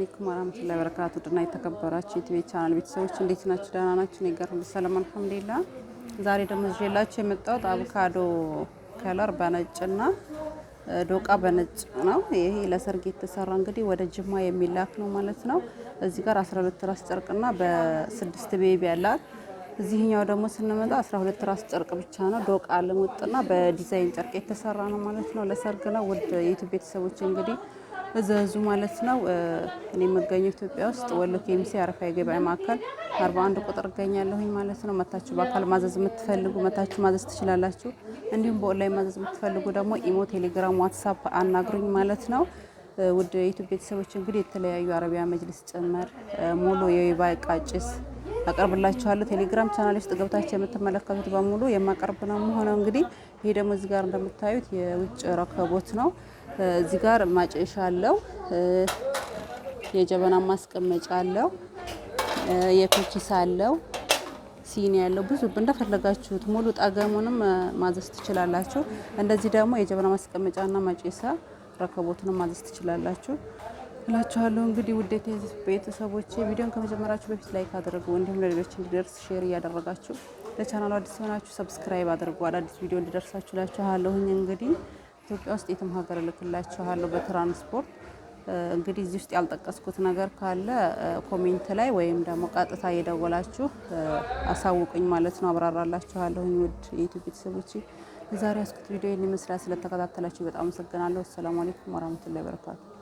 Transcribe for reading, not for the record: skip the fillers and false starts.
عليكم ورحمة الله وبركاته። ውድና የተከበራችሁ የ YouTube channel ቤተሰቦች እንዴት ናችሁ? ደህና ናችሁ? እኔ ጋር ሁሉ ሰላም الحمد لله። ዛሬ ደግሞ ይዤላችሁ የመጣሁት አቮካዶ color በነጭና ዶቃ በነጭ ነው። ይሄ ለሰርግ የተሰራ እንግዲህ ወደ ጅማ የሚላክ ነው ማለት ነው። እዚህ ጋር 12 ራስ ጨርቅና በስድስት baby ያላት። እዚህኛው ደግሞ ስንመጣ 12 ራስ ጨርቅ ብቻ ነው። ዶቃ ልሙጥና በዲዛይን ጨርቅ የተሰራ ነው ማለት ነው። ለሰርግ ነው። ውድ የ YouTube ቤተሰቦች እንግዲህ እዘዙ ማለት ነው። እኔ የምገኘው ኢትዮጵያ ውስጥ ወሎ ኬሚሴ አረፋ የገበያ ማዕከል 41 ቁጥር እገኛለሁኝ ማለት ነው። መታችሁ በአካል ማዘዝ የምትፈልጉ መታችሁ ማዘዝ ትችላላችሁ። እንዲሁም በኦንላይን ማዘዝ የምትፈልጉ ደግሞ ኢሞ፣ ቴሌግራም፣ ዋትሳፕ አናግሩኝ ማለት ነው። ውድ የ YouTube ቤተሰቦች እንግዲህ የተለያዩ አረቢያ መጅልስ ጭምር ሙሉ የወይባ ዕቃ ጭስ አቀርብላችኋለሁ። ቴሌግራም ቻናል ውስጥ ገብታችሁ የምትመለከቱት በሙሉ የማቀርብ ነው የምሆነው። እንግዲህ ይሄ ደግሞ እዚህ ጋር እንደምታዩት የውጭ ረከቦት ነው። እዚህ ጋር ማጨሻ አለው፣ የጀበና ማስቀመጫ አለው፣ የ cookies አለው፣ ሲኒ ያለው ብዙ እንደፈለጋችሁት ሙሉ ጠገሙንም ማዘዝ ትችላላችሁ። እንደዚህ ደግሞ የጀበና ማስቀመጫና ማጨሻ ረከቦትንም ማዘዝ ትችላላችሁ እላችኋለሁ። እንግዲህ ውድ ቤተሰቦቼ ቪዲዮን ከመጀመራችሁ በፊት like አድርጉ፣ እንዲሁም ለሌሎች እንዲደርስ share እያደረጋችሁ ለቻናሉ አዲስ ሆናችሁ subscribe አድርጉ፣ አዳዲስ ቪዲዮ እንዲደርሳችሁ እላችኋለሁኝ። እንግዲህ ኢትዮጵያ ውስጥ የትም ሀገር እልክላችኋለሁ በትራንስፖርት። እንግዲህ እዚህ ውስጥ ያልጠቀስኩት ነገር ካለ comment ላይ ወይም ደግሞ ቀጥታ እየደወላችሁ አሳውቁኝ ማለት ነው፣ አብራራላችኋለሁኝ። ውድ የ YouTube ቤተሰቦቼ የዛሬ ያስኩት ቪዲዮ ይህን ይመስላል። ስለተከታተላችሁ በጣም አመሰግናለሁ። السلام عليكم ورحمة الله وبركاته።